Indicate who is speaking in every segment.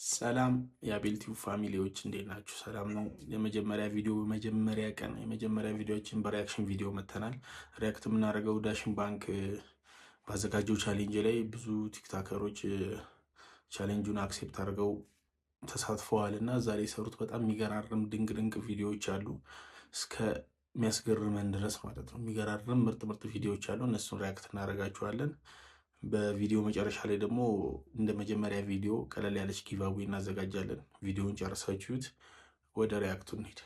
Speaker 1: ሰላም የአቤል ቲዩብ family ዎች፣ እንዴት ናችሁ? ሰላም ነው። የመጀመሪያ ቪዲዮ፣ በመጀመሪያ ቀን የመጀመሪያ ቪዲዮችን በ reaction ቪዲዮ መተናል። React የምናደርገው ዳሽን ባንክ ባዘጋጀው challenge ላይ ብዙ ቲክታከሮች challenge ኡን accept አድርገው ተሳትፈዋል እና እዛ ላይ የሰሩት በጣም የሚገራርም ድንቅ ድንቅ ቪዲዮዎች አሉ፣ እስከ የሚያስገርመን ድረስ ማለት ነው። የሚገራርም ምርጥ ምርጥ ቪዲዮዎች አሉ። እነሱን react እናደርጋችኋለን። በቪዲዮ መጨረሻ ላይ ደግሞ እንደ መጀመሪያ ቪዲዮ ቀለል ያለች giveaway እናዘጋጃለን። ቪዲዮውን ጨርሳችሁት ወደ react ኡ እንሂድ።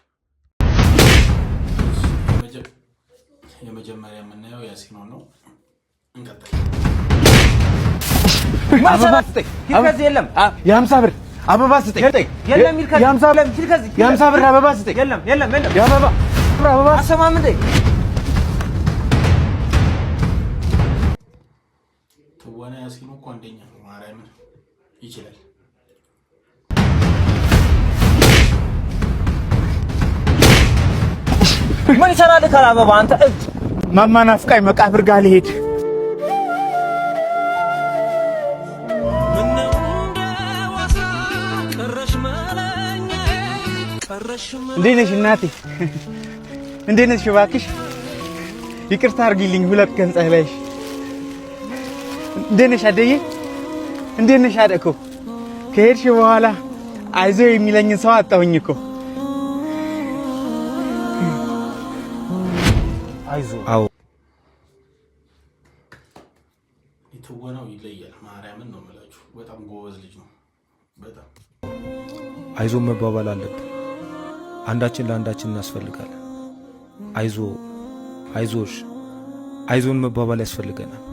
Speaker 1: የመጀመሪያ የምናየው ያሲኖ ነው። እንቀጥል።
Speaker 2: የለም።
Speaker 3: የ50 ብር አበባ ስጠኝ።
Speaker 2: የለም።
Speaker 3: የ50 ብር አበባ ስጠኝ።
Speaker 2: የለም፣ የለም፣ የለም።
Speaker 3: የአበባ ብር አበባ።
Speaker 2: አሰማም እንዴ?
Speaker 1: ትወና ያሲኖ እኮ አንደኛ ነው። ማርያምን ይችላል።
Speaker 2: ምን ይሰራልህ አበባ አንተ እብድ።
Speaker 3: ማማ ናፍቃኝ መቃብር ጋር ልሄድ። እንዴት ነሽ እናቴ? እንዴት ነሽ? እባክሽ ይቅርታ አድርጊልኝ። 2 ቀን ፀላይሽ። እንዴት ነሽ አደዬ? እንዴት ነሽ አደኮ? ከሄድሽ በኋላ አይዞህ የሚለኝን ሰው አጣሁኝ እኮ።
Speaker 2: አይዞህ።
Speaker 4: አዎ።
Speaker 1: የትወናው ይለያል። ማርያምን ነው የምላችሁ። በጣም ጎበዝ ልጅ ነው። በጣም።
Speaker 4: አይዞ መባባል አለብን። አንዳችን ለአንዳችን እናስፈልጋለን። አይዞ፣ አይዞሽ፣ አይዞን መባባል ያስፈልገናል።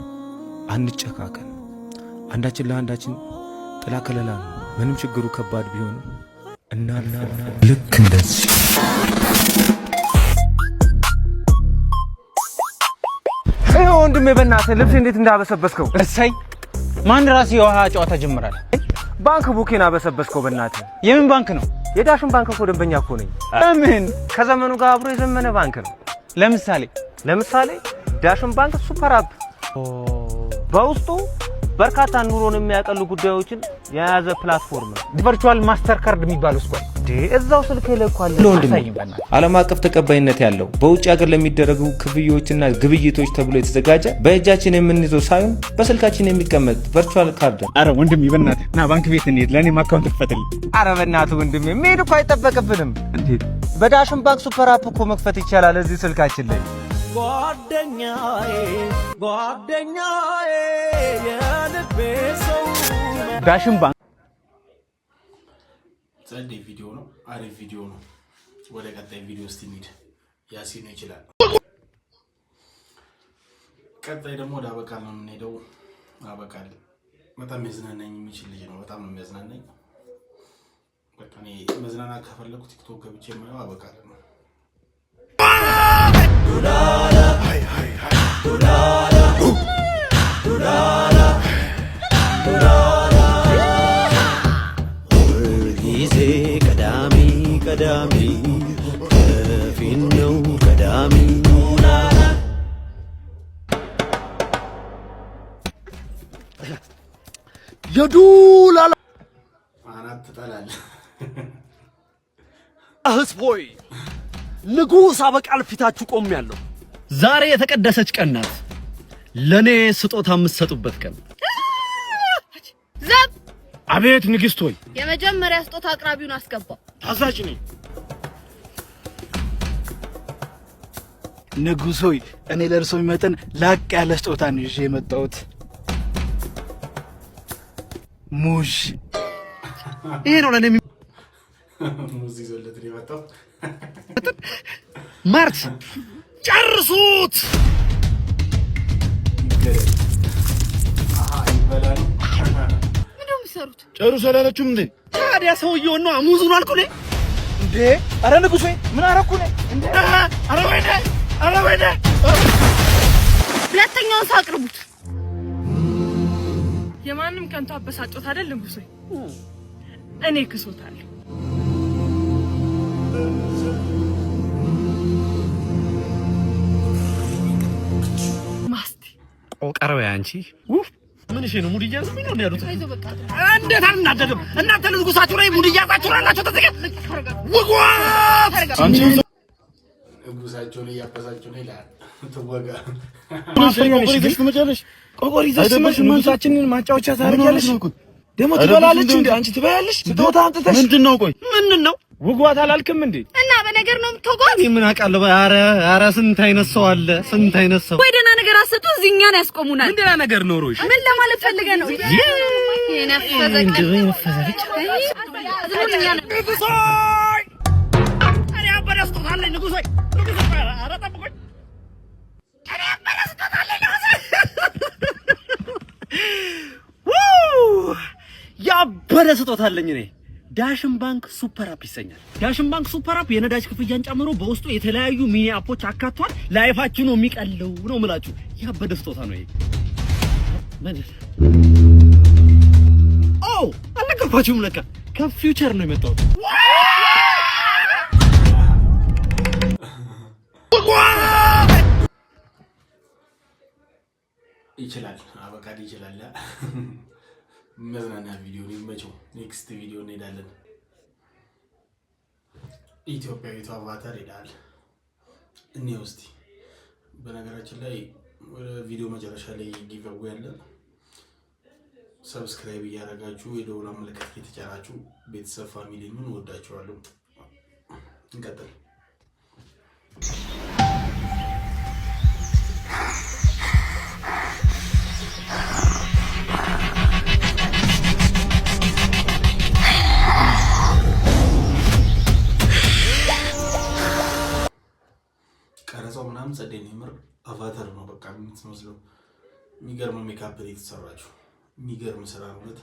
Speaker 4: አንጨካከን። አንዳችን ለአንዳችን ጥላ ከለላ ነው። ምንም ችግሩ ከባድ ቢሆንም እናልፋለን። ልክ እንደዚህ።
Speaker 2: ይኸው ወንድሜ፣ በእናትህ ልብስ እንዴት እንዳበሰበስከው።
Speaker 3: እሰይ፣ ማን ራሱ የውሃ ጨዋታ ጀምራል?
Speaker 2: ባንክ book ኤን አበሰበስከው በእናትህ።
Speaker 3: የምን ባንክ ነው?
Speaker 2: የዳሽን ባንክ እኮ ደንበኛ እኮ ነኝ።
Speaker 3: ለምን?
Speaker 2: ከዘመኑ ጋር አብሮ የዘመነ ባንክ ነው።
Speaker 3: ለምሳሌ?
Speaker 2: ለምሳሌ ዳሽን ባንክ super app በውስጡ በርካታ ኑሮን የሚያቀሉ ጉዳዮችን የያዘ platform ነው።
Speaker 3: Virtual master card የሚባለው ስኳል
Speaker 2: እንዴ፣ እዛው ስልክ ላይ እኮ አለ።
Speaker 4: ለወንድሜ
Speaker 3: አሳይኝ በእናትህ።
Speaker 4: ዓለም አቀፍ ተቀባይነት ያለው፣ በውጭ ሀገር ለሚደረጉ ክፍያዎችና ግብይቶች ተብሎ የተዘጋጀ፣ በእጃችን የምንይዘው ሳይሆን በስልካችን የሚቀመጥ virtual card ነው።
Speaker 3: አረ ወንድሜ፣ በእናትህ ና ባንክ ቤት እንሂድ። ለእኔም account ክፈትልኝ።
Speaker 2: አረ በእናትህ ወንድሜ፣ መሄድ እኮ አይጠበቅብንም።
Speaker 3: እንዴት?
Speaker 2: በዳሽን ባንክ super app እኮ መክፈት ይቻላል እዚህ ስልካችን ላይ።
Speaker 5: ጓደኛዬ፣ ጓደኛዬ፣ የልቤ ሰው።
Speaker 3: ዳሽን ባንክ።
Speaker 1: ጸዴ ቪዲዮ ነው። አሪፍ ቪዲዮ ነው። ወደ ቀጣይ ቪዲዮ እስቲ እንሂድ። ያሲኖ ይችላል። ቀጣይ ደግሞ ወደ አበቃል ነው የምንሄደው። አበቃል በጣም የሚያዝናናኝ የሚችል ልጅ ነው። በጣም ነው የሚያዝናናኝ። በቃ እኔ መዝናናት ከፈለኩ ቲክቶክ ገብቼ የማየው አበቃል ነው።
Speaker 5: ጊዜ ቀዳሚ ቀዳሚ ከፊት ነው ቀዳሚ።
Speaker 6: የዱላላ
Speaker 1: አናት ትጠላለህ።
Speaker 6: ህዝብ ሆይ፣ ንጉሥ አበቃል ፊታችሁ ቆሜያለሁ። ዛሬ የተቀደሰች ቀን ናት። ለኔ ስጦታ የምትሰጡበት ቀን።
Speaker 7: ዘብ!
Speaker 6: አቤት ንግሥት ሆይ።
Speaker 7: የመጀመሪያ ስጦታ አቅራቢውን አስገባው።
Speaker 6: ታዛዥ ነኝ።
Speaker 3: ንጉሥ ሆይ፣ እኔ ለእርሶ የሚመጥን ላቅ ያለ ስጦታ ነው ይዤ የመጣሁት። ሙዝ።
Speaker 6: ይሄ ነው ለኔ
Speaker 1: ሙዝ ይዞለት ነው የመጣው።
Speaker 6: ማርች ጨርሱት።
Speaker 1: ይገደል። አሃ፣ ይበላል።
Speaker 7: ምንድን ነው የምትሰሩት?
Speaker 6: ጨርሱ አላለችም እንዴ? ታዲያ ሰውየውን ነው፣ ሙዙን አልኩ እኔ።
Speaker 3: እንዴ! አረ ንጉሥ ሆይ፣ ምን አረኩ እኔ? እንዴ!
Speaker 6: ኧረ ወይኔ! ኧረ ወይኔ!
Speaker 7: ሁለተኛውን ሰው አቅርቡት።
Speaker 8: የማንም ከንቱ አበሳጮት አይደል ንጉሴ? እኔ ክሶታለሁ። ማስቲ።
Speaker 6: ቆቀረው አንቺ። ምን እሺ ነው? ሙድ እያያዙብኝ ነው ያሉት። እንዴት አልናደድም? እናንተ ንጉሳችሁ ላይ ሙድ እያያዛችሁ ላላችሁ ተዘጋ ውጓት።
Speaker 1: ንጉሳቸውን እያበሳቸው ነው ይላል። ትወጋ።
Speaker 3: ቆቆር ይዘሽ ንጉሳችንን ማጫወቻ ታደርጊያለሽ። ደግሞ ትበላለች እንዴ? አንቺ ትበያለሽ? ስጦታ አምጥተሽ ምንድን ነው? ቆይ
Speaker 6: ምንድን ነው?
Speaker 3: ውጓት አላልክም እንዴ?
Speaker 7: እና በነገር ነው የምትወጓት?
Speaker 6: እኔ ምን አውቃለሁ? ኧረ ኧረ ስንት አይነት ሰው አለ፣ ስንት አይነት ሰው።
Speaker 8: ወይ ደህና ነገር አሰጡ፣ እዚህ እኛን ያስቆሙናል።
Speaker 6: ምን ደህና ነገር ኖሮሽ?
Speaker 7: ምን ለማለት ፈልገህ ነው? የነፈዘ ቀን
Speaker 6: ንጉሶይ፣ እኔ አበደ ስጦታ አለኝ ንጉሶይ፣ ንጉሶይ፣ ኧረ ጠብቁኝ። እኔ አበደ ስጦታ አለኝ ንጉሶይ። ያበደ ስጦታ አለኝ እኔ። ዳሽን ባንክ Super App ይሰኛል። ዳሽን ባንክ Super App የነዳጅ ክፍያን ጨምሮ በውስጡ የተለያዩ mini app ኦች አካቷል። Life ኣችሁ ነው የሚቀለው ነው የምላችሁ። ያበደ ስጦታ ነው ይሄ። ምን? ኦ አልነገርኳችሁም ለካ ከ future ነው የመጣሁት።
Speaker 1: ይችላል፣ አበቃድ ይችላል። መዝናኛ ቪዲዮ ይመቸው። Next ቪዲዮ እንሄዳለን። ኢትዮጵያዊቷ አቫታር ይላል። እኔ ውስቲ በነገራችን ላይ ወደ ቪዲዮ መጨረሻ ላይ giveaway ያለን subscribe እያደረጋችሁ የደወል ምልክት እየተጫናችሁ ቤተሰብ family ምን ወዳችኋለሁ። እንቀጥል። ቀረጻው ምናምን ጸዴ ነው። የምር አቫታር ነው በቃ የምትመስለው። የሚገርም ሜካፕ የተሰራችው የሚገርም ስራ ነው። እውነት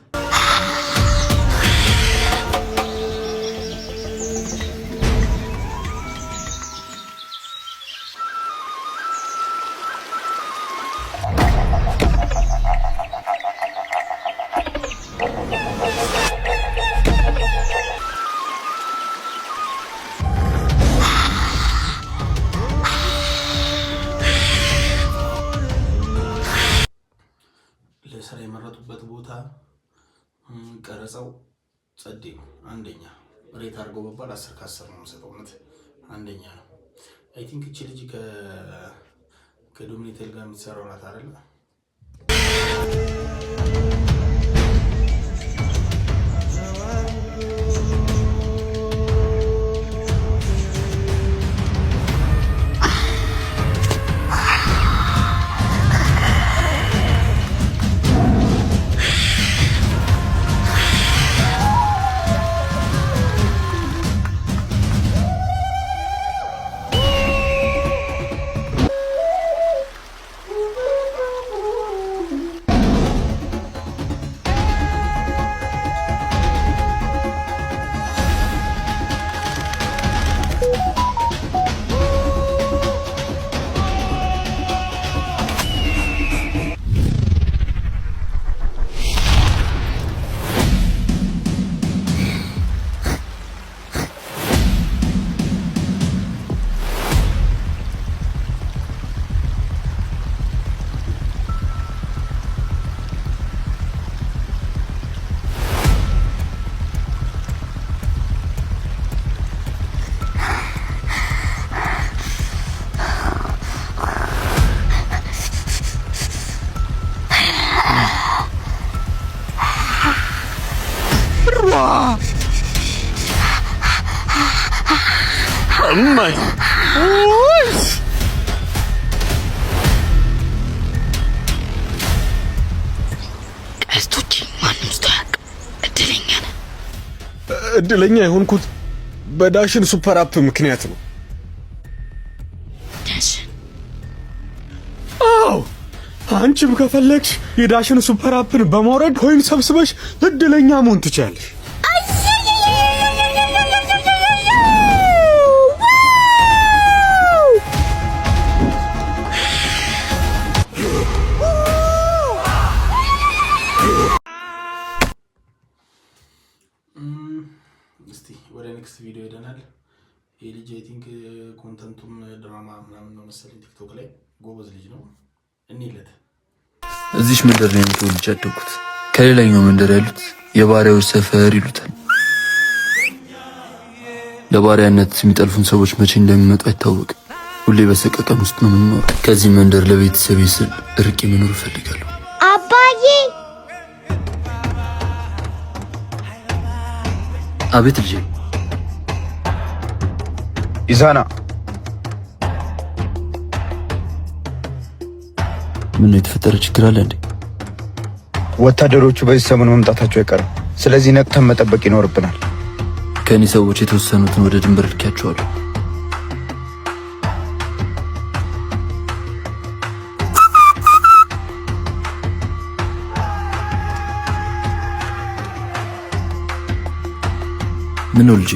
Speaker 1: ለስራ የመረጡበት ቦታ ቀረጻው ጸዴ ነው። አንደኛ rate አድርገው በባል 10 ከ10 ነው የምሰጠው። እውነት አንደኛ ነው። I think እቺ ልጅ ከዶሚኒቴል ጋር የምትሰራው ናት አይደለ?
Speaker 7: ቀስቶች ማንም ሰው አያውቅም። እድለኛ ነህ።
Speaker 9: እድለኛ የሆንኩት በዳሽን Super App ምክንያት ነው።
Speaker 7: ዳሽን?
Speaker 9: አዎ፣ አንቺም ከፈለግሽ የዳሽን Super App ን በማውረድ coin ሰብስበሽ እድለኛ መሆን ትችያለሽ።
Speaker 1: እስቲ ወደ next ቪዲዮ ሄደናል። ይህ ልጅ I think content ኡም ድራማ ምናምን ነው መሰለኝ፣ ቲክቶክ ላይ ጎበዝ ልጅ ነው። እንይለት።
Speaker 10: እዚች መንደር ላይ ነው ተወልጄ ያደግኩት። ከሌላኛው መንደር ያሉት የባሪያዎች ሰፈር ይሉታል። ለባሪያነት የሚጠልፉን ሰዎች መቼ እንደሚመጡ አይታወቅም። ሁሌ በሰቀቀን ውስጥ ነው የምንኖረው። ከዚህ መንደር ለቤተሰቤ ስል እርቄ መኖር እፈልጋለሁ።
Speaker 11: አባዬ።
Speaker 10: አቤት ልጄ።
Speaker 12: ኢዛና።
Speaker 10: ምን ነው፣ የተፈጠረ ችግር አለ እንዴ?
Speaker 12: ወታደሮቹ በዚህ ሰሞን መምጣታቸው አይቀርም። ስለዚህ ነቅተን መጠበቅ ይኖርብናል።
Speaker 10: ከእኔ ሰዎች የተወሰኑትን ወደ ድንበር ልኬያቸዋለሁ። ምን ነው ልጄ?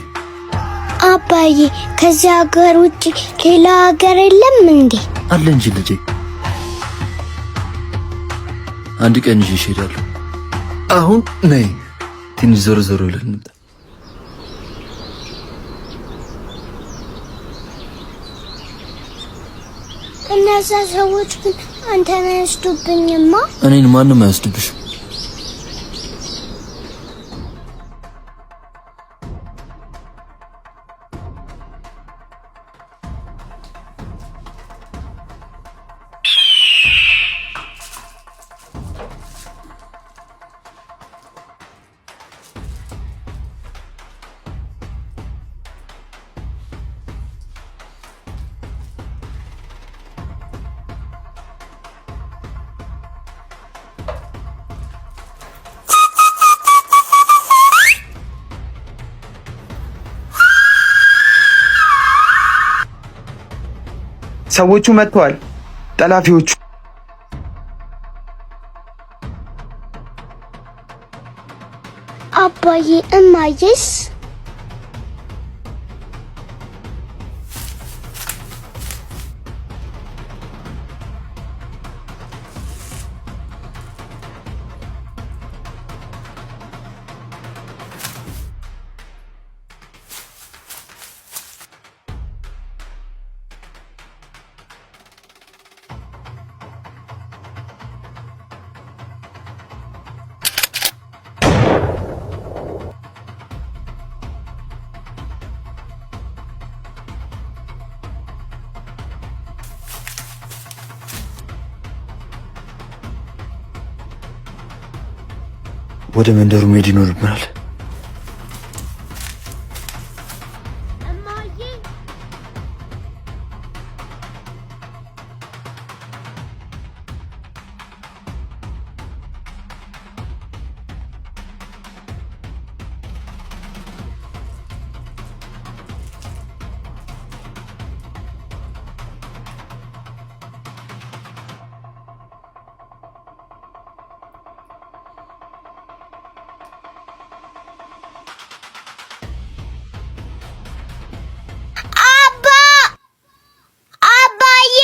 Speaker 11: አባዬ፣ ከዚህ ሀገር ውጭ ሌላ ሀገር የለም እንዴ?
Speaker 10: አለ እንጂ ልጄ። አንድ ቀን ይዤሽ እሄዳለሁ። አሁን ነይ፣ ትንሽ ዞር ዞር ብለን እንምጣ።
Speaker 11: እነዛ ሰዎች ግን አንተን አይወስዱብኝማ?
Speaker 10: እኔን ማንም አይወስድብሽም።
Speaker 3: ሰዎቹ መጥተዋል። ጠላፊዎቹ።
Speaker 11: አባዬ፣ እማዬስ?
Speaker 10: ወደ መንደሩ መሄድ ይኖርብናል።
Speaker 11: እማዬ። አባ፣ አባዬ።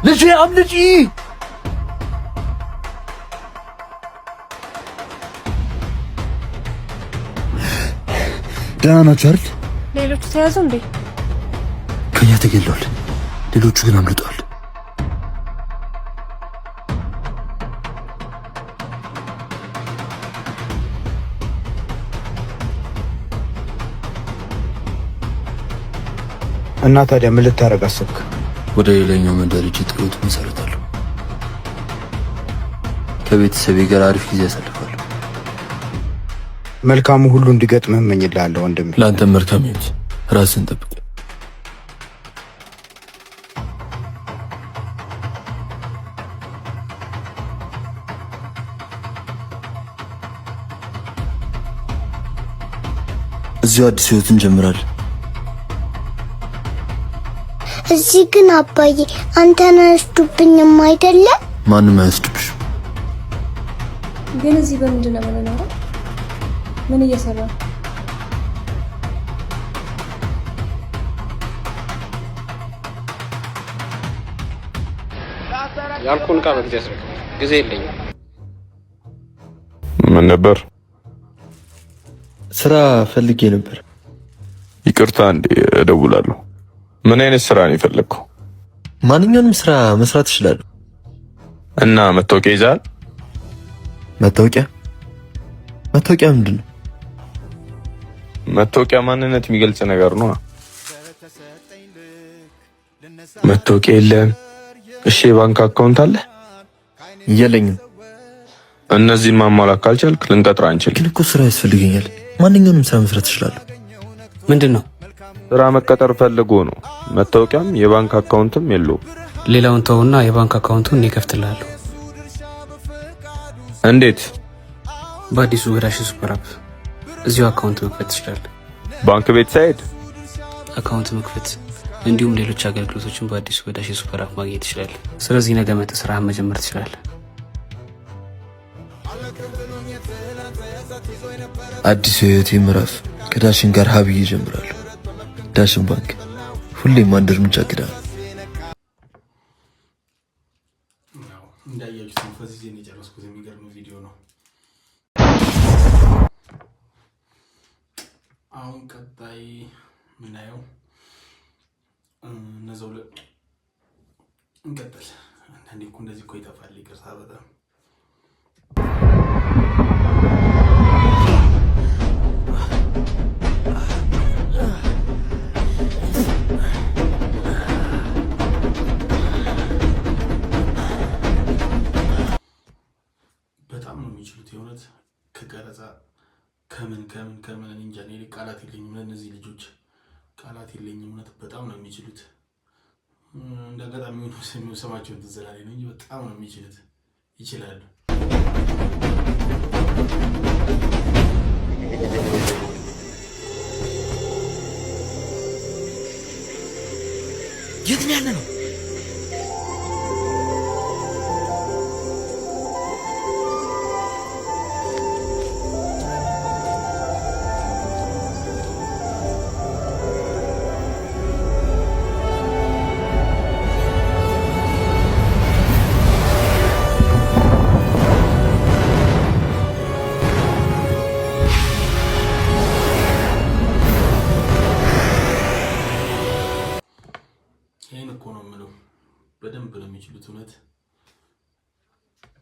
Speaker 10: ልጄ፣ አምልጪ! ደህና ናችሁ አይደል?
Speaker 8: ሌሎቹ ተያዙ እንዴ?
Speaker 10: ከኛ ተገለዋል። ሌሎቹ ግን አምልጠዋል።
Speaker 12: እና ታዲያ ምን ልታደርግ አሰብክ?
Speaker 10: ወደ ሌላኛው መንደር ሄጄ ጥሩ ሕይወት መሰረታለሁ። ከቤተሰቤ ጋር አሪፍ ጊዜ አሳልፋለሁ።
Speaker 12: መልካሙ ሁሉ እንዲገጥምህ እመኝልሃለሁ ወንድሜ።
Speaker 10: ለአንተም መልካም ሕይወት። ራስን ጠብቅ። እዚሁ አዲስ ህይወት እንጀምራለን።
Speaker 11: እዚህ ግን አባዬ አንተን አይወስዱብኝም አይደለ?
Speaker 10: ማንም አይወስድብሽም።
Speaker 8: ግን እዚህ በምንድን ነው የምንኖረው? ምን እየሰራ ነው?
Speaker 13: ያልኩህን ዕቃ በጊዜ አስረክብ። ጊዜ የለኝም።
Speaker 14: ምን ነበር?
Speaker 10: ስራ ፈልጌ ነበር።
Speaker 14: ይቅርታ እንዴ፣ እደውላለሁ። ምን አይነት ስራ ነው የፈለግከው?
Speaker 10: ማንኛውንም ስራ መስራት እችላለሁ።
Speaker 14: እና መታወቂያ ይዘሃል?
Speaker 10: መታወቂያ? መታወቂያ ምንድን ነው?
Speaker 14: መታወቂያ ማንነት የሚገልጽ ነገር ነው። መታወቂያ የለም። እሺ፣ የባንክ account አለ?
Speaker 10: የለኝም።
Speaker 14: እነዚህን ማሟላት ካልቻልክ ልንቀጥር አንችልም።
Speaker 10: ግን እኮ ስራ ያስፈልገኛል። ማንኛውንም ስራ መስራት እችላለሁ።
Speaker 13: ምንድን ነው?
Speaker 14: ስራ መቀጠር ፈልጎ ነው። መታወቂያም የባንክ account ም የለውም።
Speaker 13: ሌላውን ተውና የባንክ account ኡን እኔ እከፍትልሃለሁ።
Speaker 14: እንዴት?
Speaker 13: በአዲሱ በዳሽን super app እዚሁ account መክፈት ትችላለህ።
Speaker 14: ባንክ ቤት ሳይሄድ?
Speaker 13: Account መክፈት እንዲሁም ሌሎች አገልግሎቶችን በአዲሱ በዳሽን super app ማግኘት ትችላለህ። ስለዚህ ነገ መጥተህ ስራህን መጀመር ትችላለህ።
Speaker 10: አዲሱ የህይወቴ ምዕራፍ ከዳሽን ጋር ሀ ብዬ እጀምራለሁ። ዳሽን ባንክ፣ ሁሌም አንድ እርምጃ ቀዳሚ።
Speaker 1: ያው እንዳያችሁት ነው። ፈዝዤ ነው የጨረስኩት። የሚገርም ቪዲዮ ነው። አሁን ቀጣይ ምናየው እነዛው እንቀጥል። አንዳንዴ እኮ እንደዚህ እኮ ይጠፋል። ይቅርታ በጣም። በጣም ነው የሚችሉት የእውነት፣ ከቀረጻ ከምን ከምን ከምን፣ እኔ እንጃ፣ እኔ ቃላት የለኝም ለእነዚህ ልጆች፣ ቃላት የለኝም። እውነት በጣም ነው የሚችሉት። እንደ አጋጣሚ ሆኖ ስማቸውን ትዝ ስላለኝ ነው እንጂ በጣም ነው የሚችሉት፣ ይችላሉ።
Speaker 5: የት ነው ያለ ነው?
Speaker 1: ይህን እኮ ነው የምለው፣ በደንብ ነው የሚችሉት። እውነት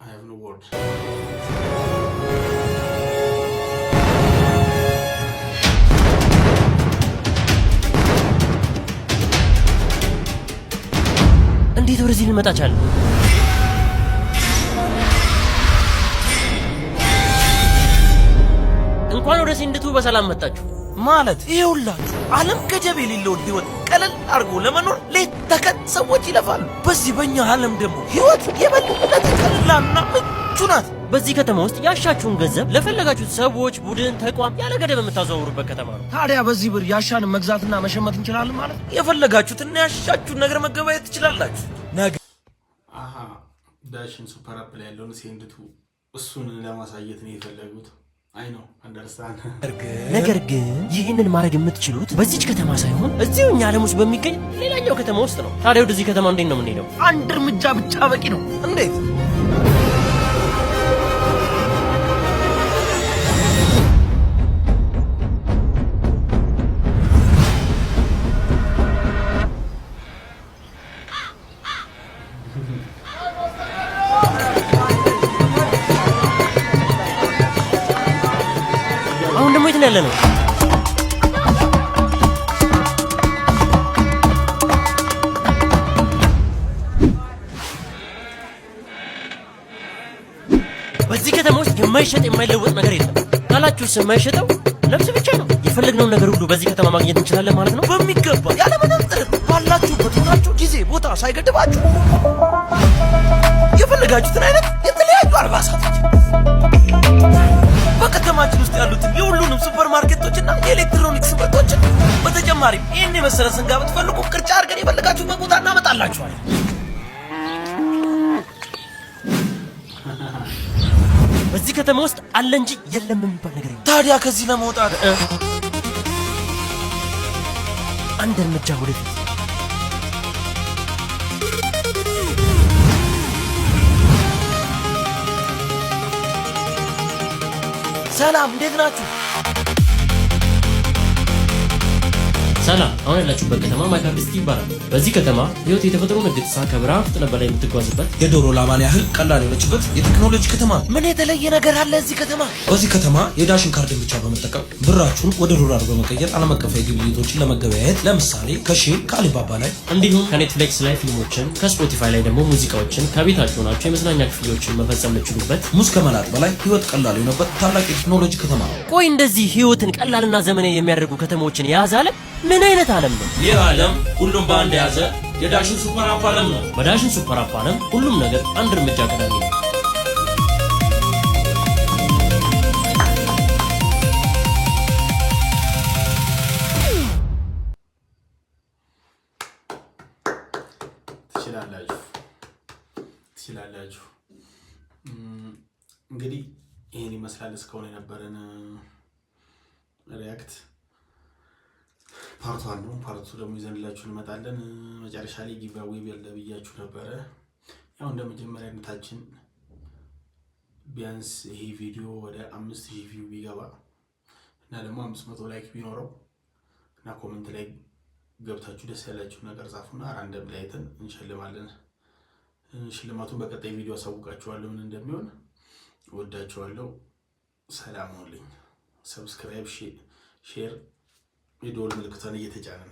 Speaker 1: I have no word።
Speaker 2: እንዴት ወደዚህ ልንመጣ ቻልን? እንኳን ወደ ሲንድቱ በሰላም መጣችሁ።
Speaker 5: ማለት ይኸውላችሁ ዓለም ገደብ የሌለውን ህይወት ቀለል አድርጎ ለመኖር ሌት ተቀን ሰዎች ይለፋሉ። በዚህ በእኛ ዓለም ደግሞ ህይወት የበለጠ ቀላልና ምቹ ናት።
Speaker 2: በዚህ ከተማ ውስጥ ያሻችሁን ገንዘብ ለፈለጋችሁት ሰዎች፣ ቡድን፣ ተቋም ያለ ገደብ የምታዘዋውሩበት ከተማ ነው።
Speaker 5: ታዲያ በዚህ ብር ያሻንን መግዛትና መሸመት እንችላለን ማለት ነው። የፈለጋችሁትና ያሻችሁን ነገር መገበያየት ትችላላችሁ። ነገ
Speaker 1: አሀ፣ ዳሽን super app ላይ ያለውን Send to እሱን ለማሳየት ነው የፈለጉት። I know, understand።
Speaker 2: ነገር ግን ይህንን ማድረግ የምትችሉት በዚች ከተማ ሳይሆን እዚሁ እኛ ዓለም ውስጥ በሚገኝ ሌላኛው ከተማ ውስጥ ነው። ታዲያ ወደዚህ ከተማ እንዴት ነው የምንሄደው?
Speaker 5: አንድ እርምጃ ብቻ በቂ ነው። እንዴት?
Speaker 2: አሁን ደግሞ የት ነው ያለነው? በዚህ ከተማ ውስጥ የማይሸጥ የማይለወጥ ነገር የለም። ካላችሁስ የማይሸጠው ነፍስ ብቻ ነው። የፈለግነውን ነገር ሁሉ በዚህ ከተማ ማግኘት እንችላለን ማለት ነው።
Speaker 5: በሚገባ፣ ያለምንም ጥርጥር፣ ባላችሁበት ሆናችሁ ጊዜ ቦታ ሳይገድባችሁ የፈለጋችሁትን አይነት የተለያዩ አልባሳቶች በከተማ ከተማችን ውስጥ ያሉትን የሁሉንም ሱፐር ማርኬቶችና የኤሌክትሮኒክስ ምርቶችን፣ በተጨማሪም ይህን የመሰለ ስንጋ ብትፈልጉ ቅርጫ አድርገን የፈለጋችሁበት ቦታ እናመጣላችኋለን። በዚህ ከተማ ውስጥ አለ እንጂ የለም የሚባል ነገር የለም። ታዲያ ከዚህ ለመውጣት አንድ እርምጃ ወደፊት። ሰላም፣ እንዴት ናችሁ?
Speaker 15: ሰላም፣ አሁን ያላችሁበት ከተማ ማይካርድ ሲቲ ይባላል። በዚህ ከተማ ህይወት የተፈጥሮ ንግድ ከብርሃን ፍጥነት በላይ የምትጓዝበት፣
Speaker 5: የዶሮ ላባን ያህል ቀላል የሆነችበት የቴክኖሎጂ ከተማ ነው። ምን የተለየ ነገር አለ እዚህ ከተማ? በዚህ ከተማ የዳሽን ካርድን ብቻ በመጠቀም ብራችሁን ወደ ዶላር በመቀየር ዓለም አቀፋዊ ግብይቶችን ለመገበያየት፣ ለምሳሌ ከሺን፣ ከአሊባባ ላይ
Speaker 15: እንዲሁም ከኔትፍሊክስ ላይ ፊልሞችን፣ ከስፖቲፋይ ላይ ደግሞ ሙዚቃዎችን ከቤታችሁ ሆናችሁ የመዝናኛ ክፍያዎችን መፈጸም የምትችሉበት፣
Speaker 5: ሙዝ ከመላጥ በላይ ህይወት ቀላል የሆነበት ታላቅ የቴክኖሎጂ ከተማ ነው።
Speaker 15: ቆይ፣ እንደዚህ ህይወትን ቀላልና ዘመናዊ የሚያደርጉ ከተሞችን የያዘ ዓለም ምን አይነት ዓለም ነው?
Speaker 5: ይህ ዓለም ሁሉም በአንድ የያዘ የዳሽን ሱፐር አፕ ዓለም ነው።
Speaker 15: በዳሽን ሱፐር አፕ ዓለም ሁሉም ነገር አንድ እርምጃ ቀዳሚ ነው።
Speaker 1: ትችላላችሁ፣ ትችላላችሁ። እንግዲህ ይህን ይመስላል እስካሁን የነበረን react። Part one ነው። Part two ደግሞ ይዘንላችሁ እንመጣለን። መጨረሻ ላይ giveaway ያለ ብያችሁ ነበረ። ያው እንደ መጀመሪያነታችን ቢያንስ ይሄ ቪዲዮ ወደ 5000 view ቢገባ እና ደግሞ 500 like ቢኖረው እና comment ላይ ገብታችሁ ደስ ያላችሁ ነገር ጻፉና random ላይ አይተን እንሸልማለን። ሽልማቱን በቀጣይ ቪዲዮ አሳውቃችኋለሁ ምን እንደሚሆን። ወዳችኋለሁ። ሰላም ሁኑልኝ። Subscribe፣ share፣ የደወል ምልክቷን እየተጫንን